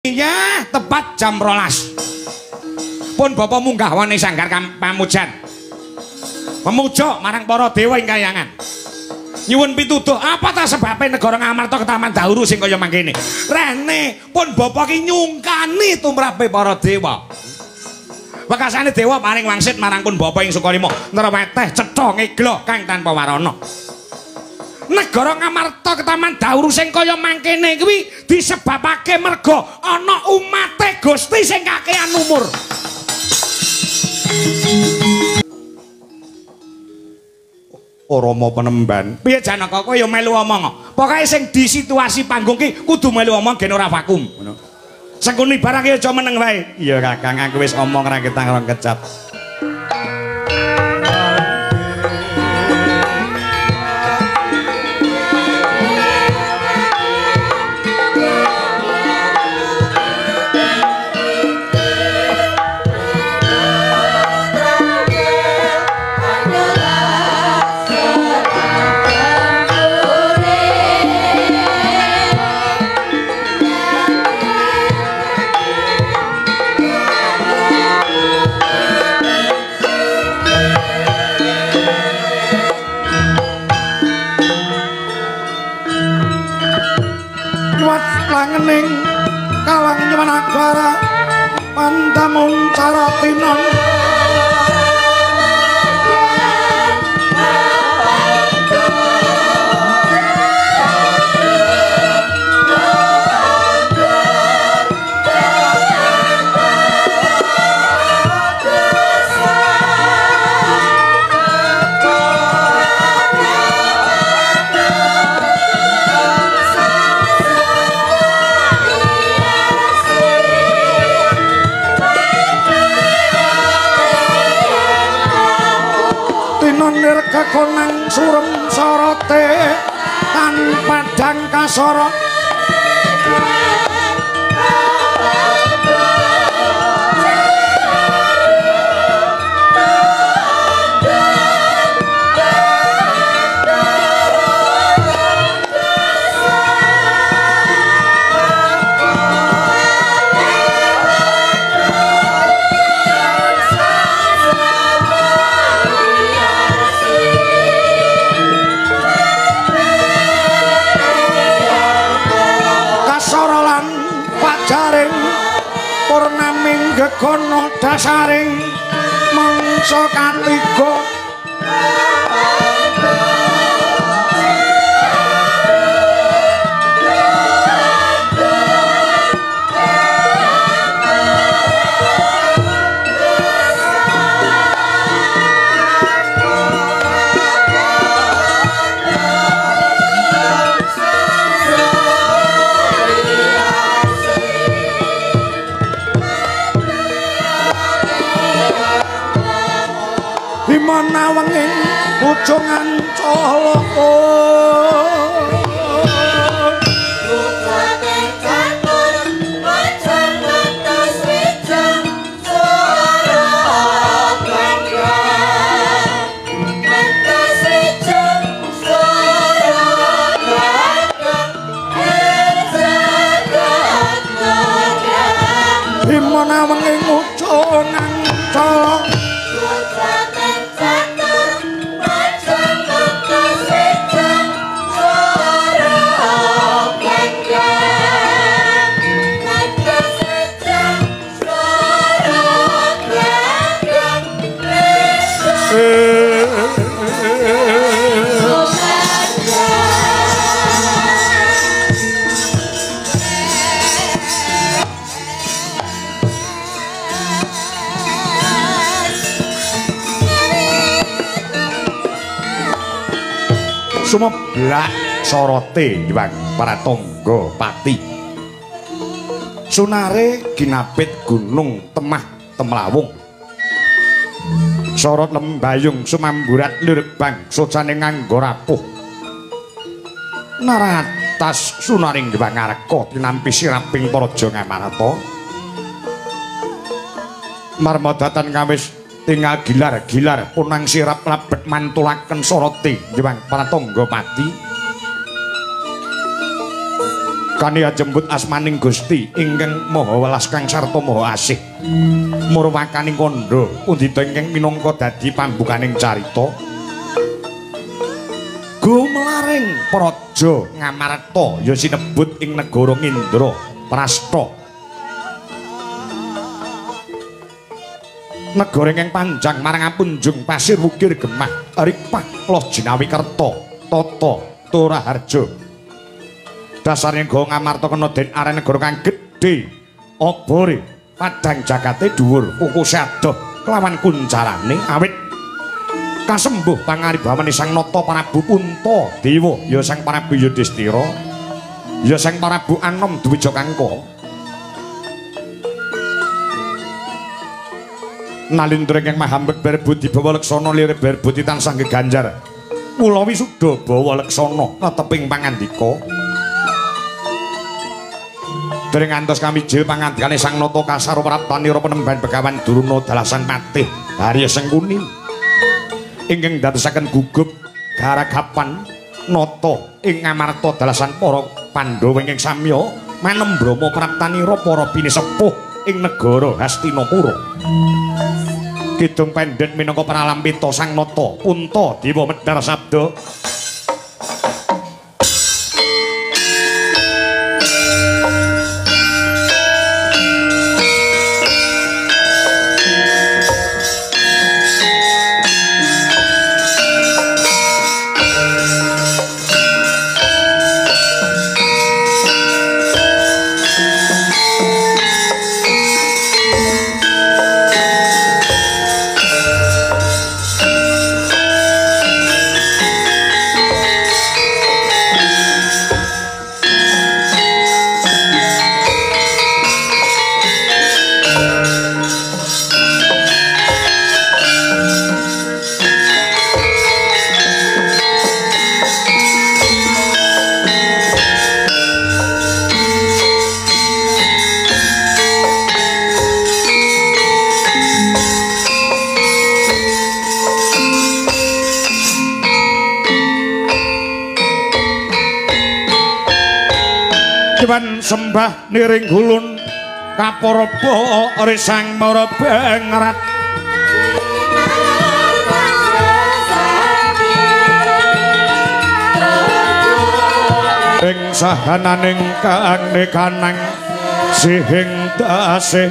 Iya, tepat jam 12. Pun bapa munggah wonten sanggar pamujan. Memuja marang para dewa ing kayangan. Nyuwun pituduh, apa ta sebabe negara Ngamarta ketaman dahuru sing kaya mangkene? Rene, pun bapa ki nyungkani tumrape para dewa. Wekasane dewa paring wangsit marang pun bapa ing Sukalima, nreweteh cetha ngeglo kang tanpa warana. Negara Ngamarta ketaman dahuru sing kaya mangkene kuwi disebabake merga ana umate Gusti sing kakean umur. Rama penemban. Piye Janaka kowe ya melu omong. Pokoke sing di situasi panggung ki kudu melu omong gen ora vakum. Ngono. Sengkuni barang ki aja meneng wae. Iya Kakang, aku wis omong ra ketang rong kecap. Langening kalang nyemanagara pandamun caratinon konang surem sorote tan padang kasara purnaming gegono dasaring mangsa katiga. Bimana wenging ujungan coloko Bimana wenging ujungan coloko sumeblak sorote Hyang Pratangga Pati. Sunare ginapit gunung Temah Temlawung. Sorot lembayung sumamburat lirbang socane nganggo rapuh. Naratas sunaring Hyang Arka tinampi siraping Praja Ngamarta. Marmodatan kawis tinggal gilar-gilar punang sirap labet mantulaken sorote Hyang Pratangga Pati. Kaniya jembut asmaning Gusti ingkang Maha Welas kang sarta Maha Asih. Murwakaning kandha pundhita ingkang minangka dadi pambukaning carita. Gumlaring praja Ngamarta ya sinebut ing negara Ngindra Prasta. Negara ingkang panjang marang apunjung pasir wukir gemah ripah loh jinawi kerta tata Toraharja. Dasarnya go Ngamarta kena den arene negara kang gedhe obore padang jagate dhuwur kukuse adoh kelawan kuncarane awit kasembuh pangaribawane Sang Nata Prabu Punta Dewa ya Sang Prabu Yudhistira ya Sang Prabu Anom Dwijakangka. Nalindra ingkang mahambek berbudi bawa leksana lire berbudi tansah geganjar mula wisuda bawa leksana neteping pangandika. Dereng ngantos kamijil pangandikane Sang Nata Kasaro Praptanira penemban Begawan Durna dalasan patih Arya Sengkuni ingkang ndadosaken gugup garagapan nata ing Ngamarta dalasan para Pandhawa ingkang samya manembrama praptanira para pinisepuh ing negara Hastinapura. Kidung pendhet minangka pralampita Sang Nata Punta Dewa medhar sabda. Sembah niring gulun kaparaba risang marabangrat ing sahananing kang nekanang sihing dasih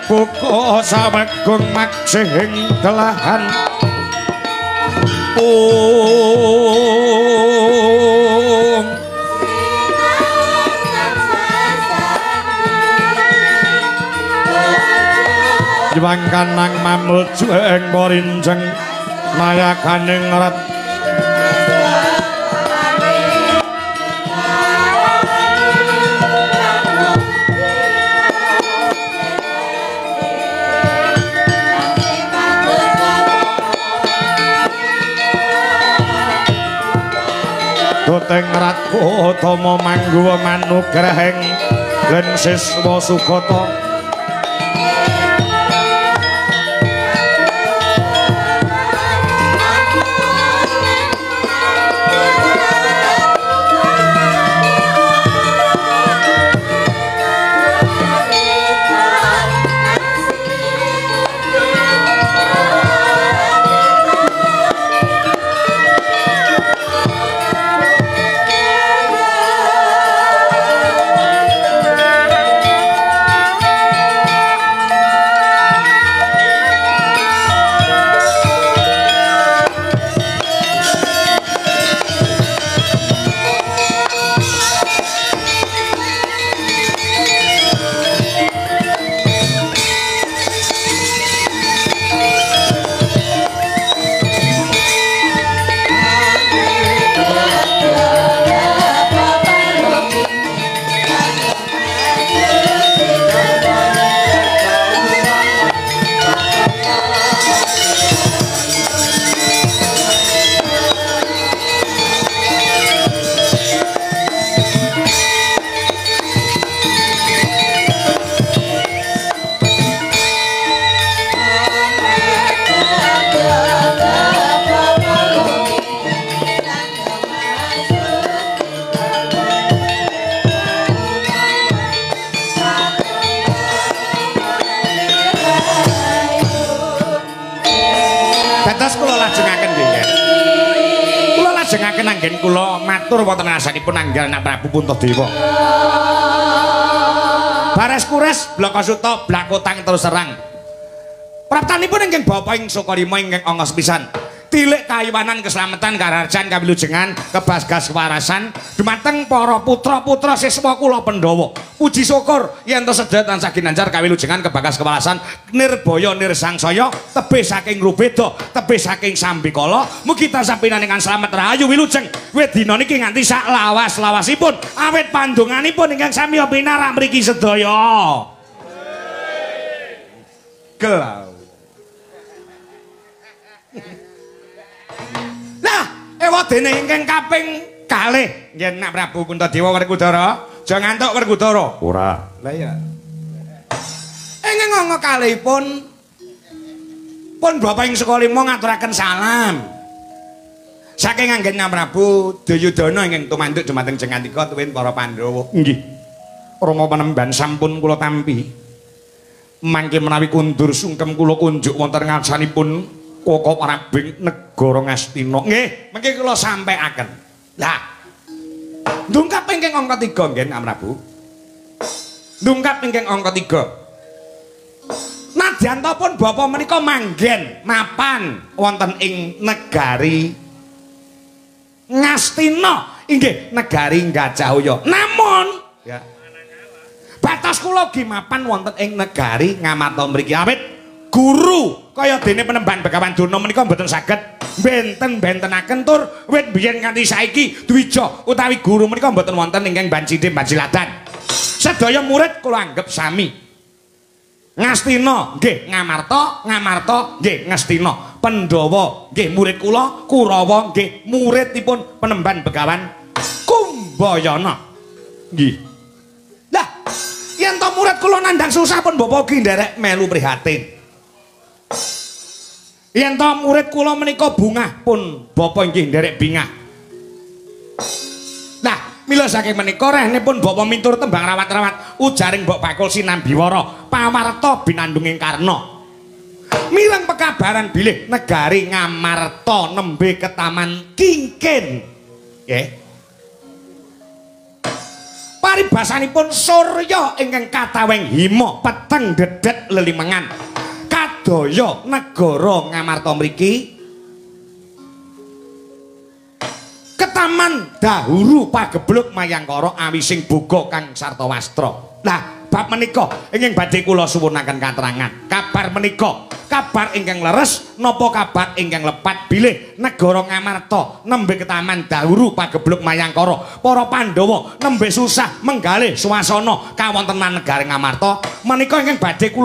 buka sawegung maksihing delahan ung Jewang kanang mamulju ing morinjeng nayakaning rat Doteng Ratko Utama mangguwa manugrahing lan siswa sugata. Mirengaken anggen kula matur wonten ngarsanipun Angger Anak Prabu Puntadewa. Bares kures blaka suta blakotang terus serang. Praptanipun ingkang bapa ing Sukalima ingkang angka sepisan. Tilik kaiwanan keslametan kararjan kawilujengan kebasgas kewarasan dumateng para putra-putra siswa kula Pandhawa. Puji syukur yen to sedaya tansah ginanjar kawilujengan kebagas kewarasan nirbaya nirsangsaya tebih saking rubeda tebih saking sambikala. Mugi tansah pinaringan slamet rahayu wilujeng wit dina niki nganti sak lawas-lawasipun awit pandonganipun ingkang sami pinarak mriki sedaya. Gelau. Lah, ewadene ingkang kaping kalih nggih Nak Prabu Puntadewa Werkudara, aja ngantuk Werkudara. Ora. Lah iya. Ingkang angka kalihipun pun bapa ing Sukalima ngaturaken salam. Saking anggen Nak Prabu Duryudana ingkang tumanduk dumateng Jengantika tuwin para Pandhawa. Nggih. Rama panemban sampun kula tampi. Mangke menawi kundur sungkem kula kunjuk wonten ngarsanipun Koko Parabing negara Ngastina. Nggih, mengke kula sampaiaken. Lah. Ndungkap ingkang angka 3 nggih Nak Prabu. Ndungkap ingkang angka 3. Nadyan pun bapa menika manggen mapan wonten ing negari Ngastina, inggih negari Gajahwaya. Namun ya batas kula ugi mapan wonten ing negari Ngamarta mriki awit guru kaya dene penemban Begawan Durna menika mboten saged benten-bentenaken tur wit biyen nganti saiki dwija utawi guru menika mboten wonten ingkang bancide banciladan. Sedaya murid kula anggep sami. Ngastina nggih Ngamarta, Ngamarta nggih Ngastina. Pandhawa nggih murid kula, Kurawa nggih muridipun penemban Begawan Kumbayana. Nggih. Lah, yen to murid kula nandhang susah pun bapak ugi nderek melu prihatin. Yen to murid kula menika bungah pun bapa inggih nderek bingah. Lah, mila saking menika rehnipun bapa mintur tembang rawat-rawat ujaring mbok bakul sinambiwara pawarta binandunging karna. Mireng pekabaran bilih negari Ngamarta nembe ketaman kingkin. Nggih. Paribasanipun surya ingkang kataweng hima peteng dedet lelimengan. Kadaya negara Ngamarta mriki ketaman dahuru pagebluk mayangkara awising boga kang sarta wastra. Lah bab menika ingkang badhe kula suwunaken katrangan. Kabar menika kabar ingkang leres napa kabar ingkang lepat bilih negara Ngamarta nembe ketaman dahuru pagebluk mayangkara para Pandhawa nembe susah menggalih swasana kawontenan negari Ngamarta menika ingkang badhe kula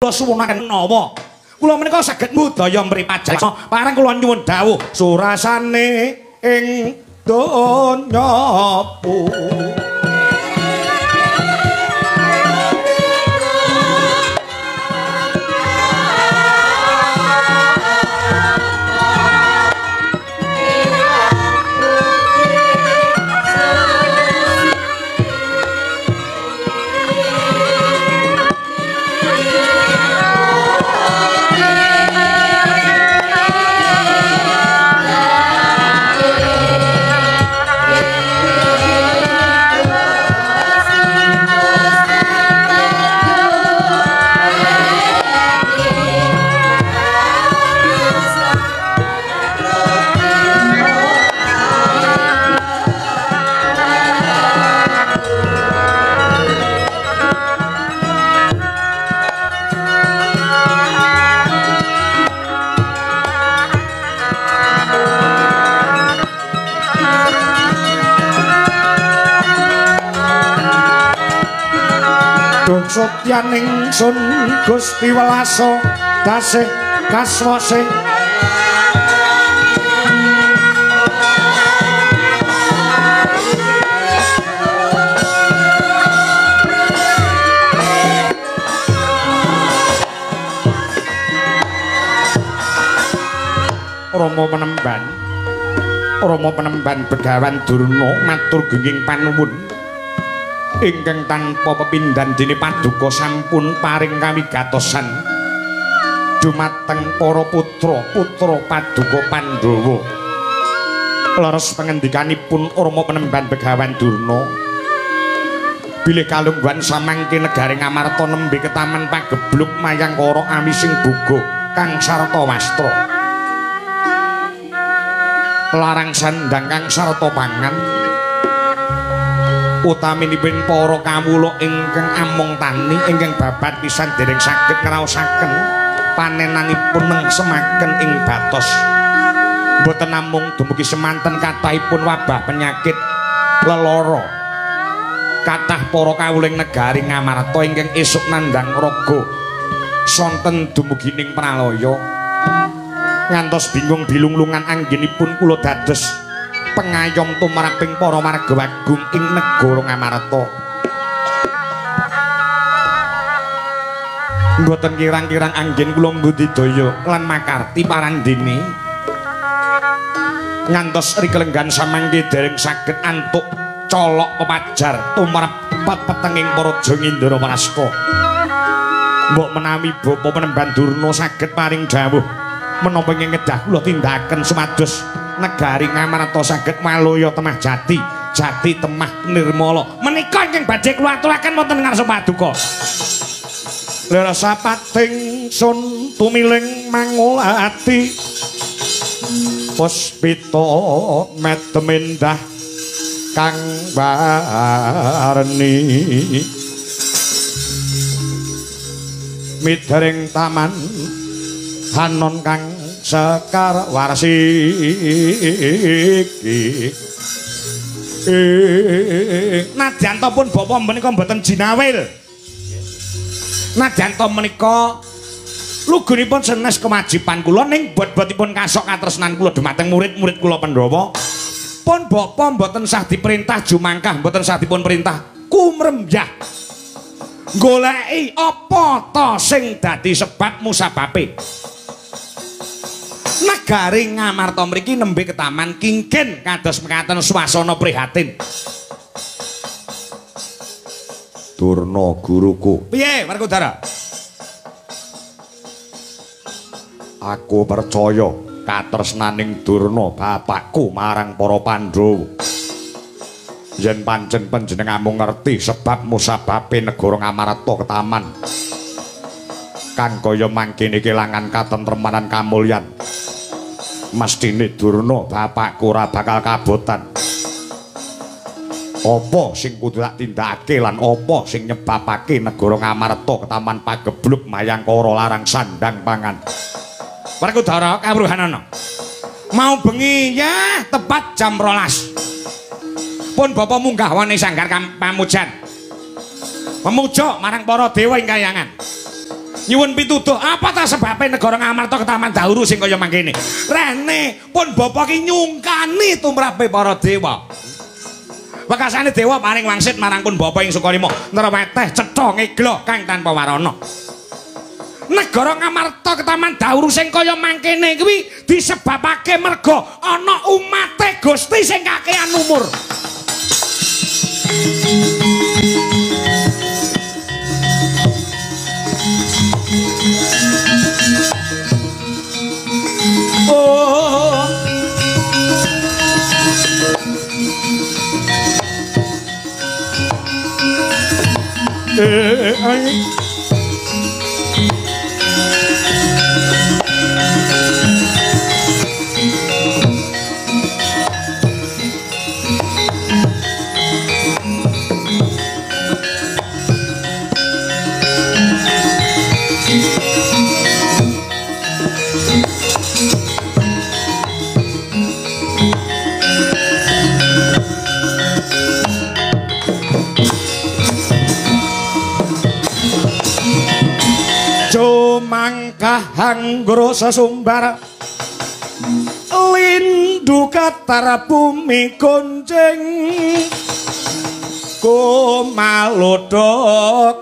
suwunaken nawa. Kula menika saged budaya mripat jasa pareng kula nyuwun dawuh surasane ing donya Sotyaning sun Gusti welasa dasih kaswase Rama penemban Rama penemban Begawan Durna matur gengging panuwun. Ingkang tanpa pepindhan dene paduka sampun paring kawigatosan dumateng para putra-putra paduka Pandhawa. Leres pangendikanipun Rama Penemban Begawan Durna bilih kalungguhan samangke negari Ngamarta nembe ketaman pagebluk mayangkara awising boga kang sarta wastra. Larang sandang kang sarta pangan utaminipun para kawula ingkang amung tani ingkang babat pisan dereng saged ngraosaken panenanipun nengsemaken ing batos. Mboten namung dumugi semanten kathahipun wabah penyakit lelara. Kathah para kawula ing negari Ngamarta ingkang esuk nandhang raga sonten dumugi ning pralaya. Ngantos bingung bilunglungan anggenipun kula dados pengayom tumraping para warga agung ing negara Ngamarta. Mboten kirang-kirang anggen kula mbudidaya lan makarti parandene ngantos rikelenggan samangke dereng saged antuk colok pepajar tumrap petenging praja Indraprasta. Mbok menawi Bapa Penemban Durna saged paring dawuh menapa ingkang kedah kula tindakaken supados negari Ngamarta saged maloya temah jati, jati temah nirmala. Menika ingkang badhe kula aturaken wonten ngarsa paduka. Leres sun tumiling mangulati puspita medem endah kang warni midering taman hanon kang sekar warsiki. Nadyan ta pun bapa menika mboten jinawil. Nadyan ta menika lugunipun senes kewajiban kula ning bot-botipun kasok katresnan kula dumateng murid-murid kula Pandhawa. Pun bapa mboten sah diperintah jumangkah, mboten sah dipun perintah kumrembyah. Goleki apa ta sing dadi sebab musababe negari Ngamarta mriki nembe ketaman kingkin kados mekaten swasana prihatin. Durna guruku. Piye Werkudara? Aku percaya katresnaning Durna bapakku marang para Pandhawa. Yen pancen panjenenganmu ngerti sebab musababe negara Ngamarta ketaman kang kaya mangkene kelangan katentremanan kamulyan, mestine Durna bapakku ora bakal kabotan. Apa sing kudu tak tindakake lan apa sing nyebabake negara Ngamarta ketaman pagebluk mayangkara larang sandang pangan. Werkudara kawruhanana. Mau bengi ya tepat jam 12. Pun bapa munggah wonten sanggar pamujan. Memuja marang para dewa ing kayangan. Nyuwun pituduh apa ta sebabe negara Ngamarta ketaman dahuru sing kaya mangkene. Rene pun bapa ki nyungkani tumrape para dewa. Wekasane dewa paring wangsit marang pun bapa ing Sukalima nreweteh cetha ngeglo kang tanpa warana. Negara Ngamarta ketaman dahuru sing kaya mangkene kuwi disebabake merga ana umate Gusti sing kakean umur. Oh. Mangkah anggro sesumbar lindu katar bumi gonceng kumalodo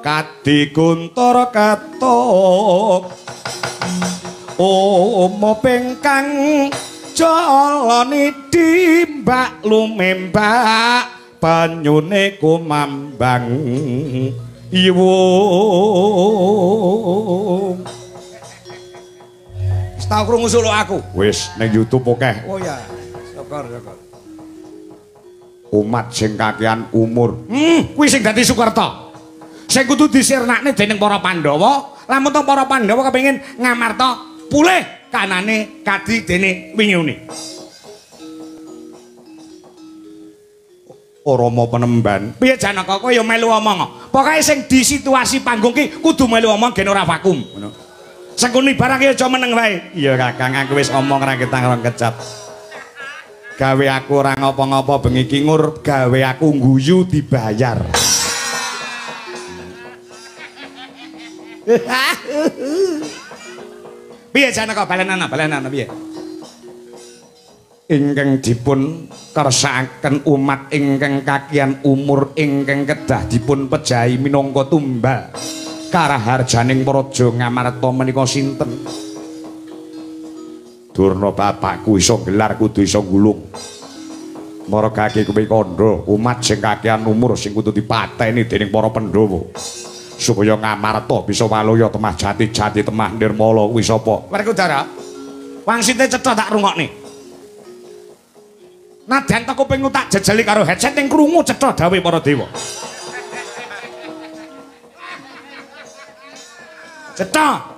kadi guntur katuk omo pengkang joloni dimbak lumembak banyune kumambang iwung. Wis tau krungu suluk aku. Wis ning YouTube akeh. Oh ya, syukur syukur. Umat sing kakean umur. Kuwi sing dadi Sukerta. Sing kudu disirnakne dening para Pandhawa, lamun to para Pandhawa kepengin Ngamarta pulih kanane kadi dene wingiune. Rama penemban. Piye Janaka kowe ya melu omong. Pokoke sing di situasi panggung ki kudu melu omong gen ora vakum. Ngono. Sengkuni barang ki aja meneng wae. Iya Kakang, aku wis omong ra ketang rong kecap. Gawe aku ora ngopo-ngopo bengi ki ngur gawe aku guyu dibayar. Piye Janaka balenana balenana piye? Ingkang dipun kersakaken umat ingkang kakian umur ingkang kedah dipun pejahi minangka tumbal karaharjaning praja Ngamarta menika sinten? Durna bapakku iso gelar kudu iso gulung. Margake kuwi kandha umat sing kakian umur sing kudu dipateni dening para Pandhawa supaya Ngamarta bisa waluya temah jati-jati temah nirmala kuwi sapa? Werkudara, wangsite cetha tak rungokne. Nadyan teko kupingku tak jejeli karo headset ning krungu cetha dawuhe para dewa. Cetha.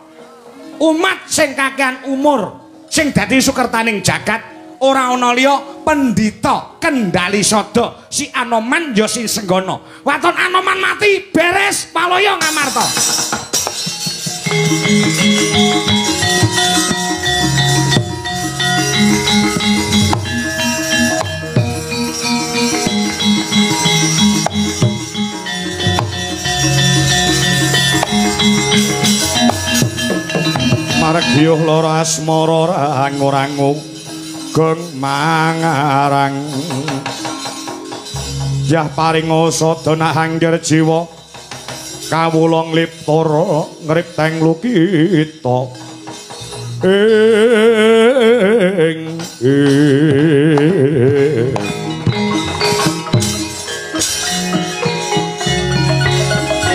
Umat sing kakean umur, sing dadi sukertaning jagat ora ana liya pendhita kendali sada si Anoman ya si Senggana. Waton Anoman mati beres paloya Ngamarta. Margiyuh lara asmara rangu-rangu geng mangarang yah paringa sada nahangger jiwa kawula ngliptara ngripteng lukita ing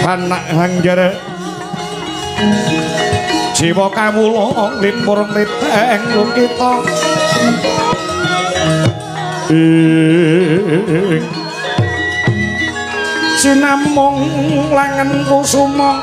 anak hangger jiwa kawula nglipur nglipteng lukita ing sinamung langen kusuma.